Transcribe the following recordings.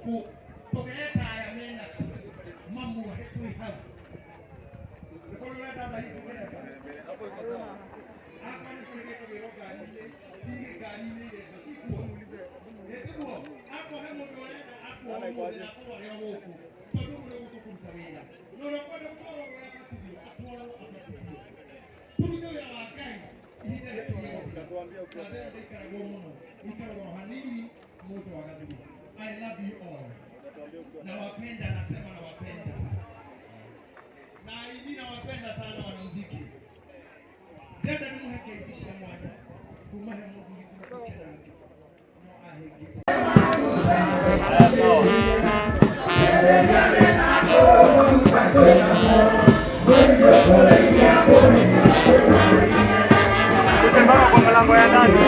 Tũgeta aya menacio mamuohe twĩ hau. Nĩkũrĩ ũrenda tha ici kĩreka? Akwa nĩ kũrĩ kĩndũ wĩrwo ngari-inĩ, cigĩ ngari-inĩ irendo, cikuo? Ĩtiguo? Akohe mũndũ ũrenda akuoha ũmũthĩ na akorwo arĩ o gũkũ, tondũ ũguo nĩguo tũkũruta wĩra. Na ũrĩa ũkwenda gũtwarwo gwake abatithio, atwarwo abatithio. Tũrute wĩra wa Ngai ihinda rĩkinyie gũthira. Na thĩ ĩno ndĩikaragwo mũno, ĩikaragwo hanini mũndũ agathira. I love you all. Nawapenda, nasema nawapenda. Na hivi nawapenda sana wanamuziki. Ndenda nimũhe ngeithi cia mwanya kuma he mũthuri tũgũke nake no ahĩngĩce. Mpaka kwa mlango ya ndani.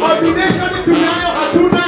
Ordination tunayo hatuna.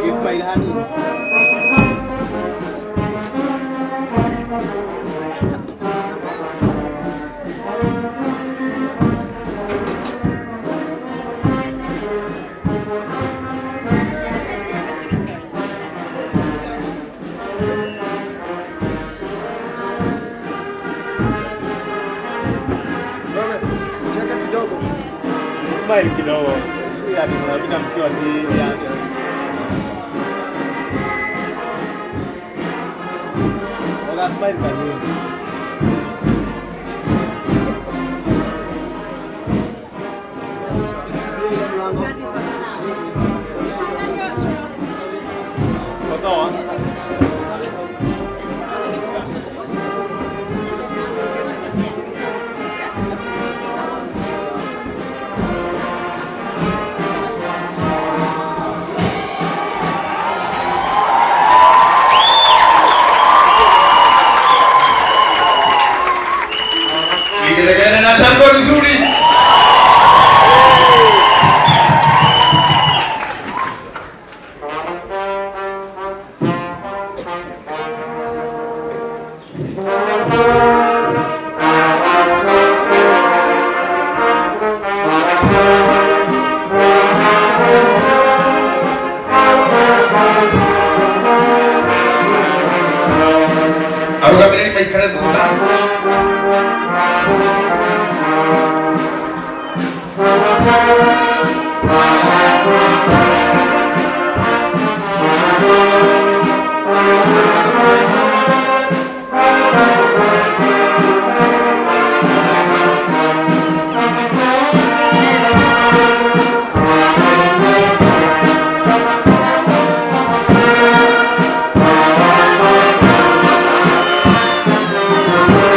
Ismail Hani. Cheka kidogo. Ismail kidogo. Si ati mnapita mkiwa serious. Wala smile kanini. Kwa sawa? Vigelegele na shangwe vizuri. Arũgamĩrĩri maikare thutha. Thank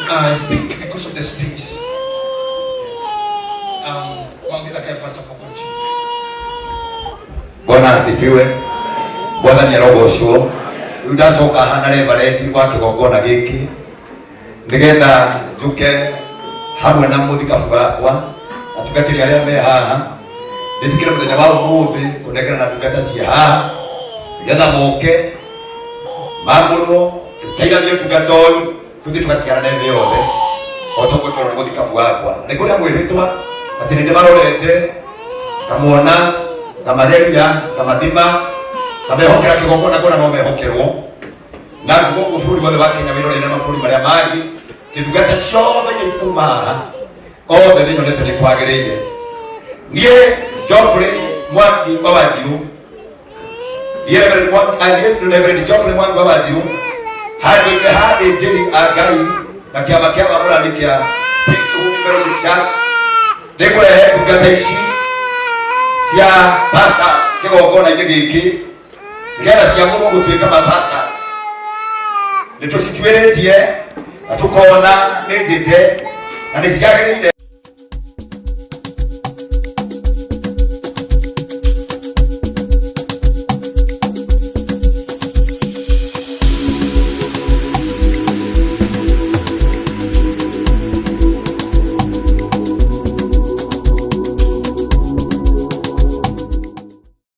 I think because of the space, Mwangiza kae first of all continue. Bwana asifiwe. Bwana nĩ arogocwo. Rĩu ndacoka haha na reverend wa kĩgongona gĩkĩ nĩgetha njũke hamwe na mũthikabu wakwa atungatĩri arĩa me haha njĩtĩkĩre mũthenya wa ũmũthĩ kũnengerana ndungata ciĩ haha nĩgetha moke mamũrwo tũteithanie ũtungata ũyũ tũthiĩ tũgaciarane thĩ yothe o ta ũguo twerwo nĩ mũthikabu wakwa. Nĩ kũrĩa mwĩhĩtwa atĩ nĩ ndĩmarorete ngamona ngamareria ngamathima ngamehokera kĩgongona kuona no mehokerwo na nguga ũguo bũrũri wothe wa Kenya wĩroreire na mabũrũri marĩa mangĩ atĩ ndungata ciothe iria ikuma haha othe nĩ nyonete nĩ kwagĩrĩire. Niĩ Geoffrey Mwangi wa Wanjiru, niĩ Reverend Mwangi, ah, niĩ Reverend Geoffrey Mwangi wa Wanjiru handũ-inĩ ha athĩnjĩri a Ngai na kĩama kĩa wamũrani kĩa Priesthood Fellowship Church nĩ ngũrehe ndungata ici cia pastors kĩgongona-inĩ gĩkĩ nĩgetha ciamũrwo gũtuĩka ma pastors. Nĩ tũcituĩrĩtie na tũkona nĩ njĩte na nĩ ciagĩrĩire.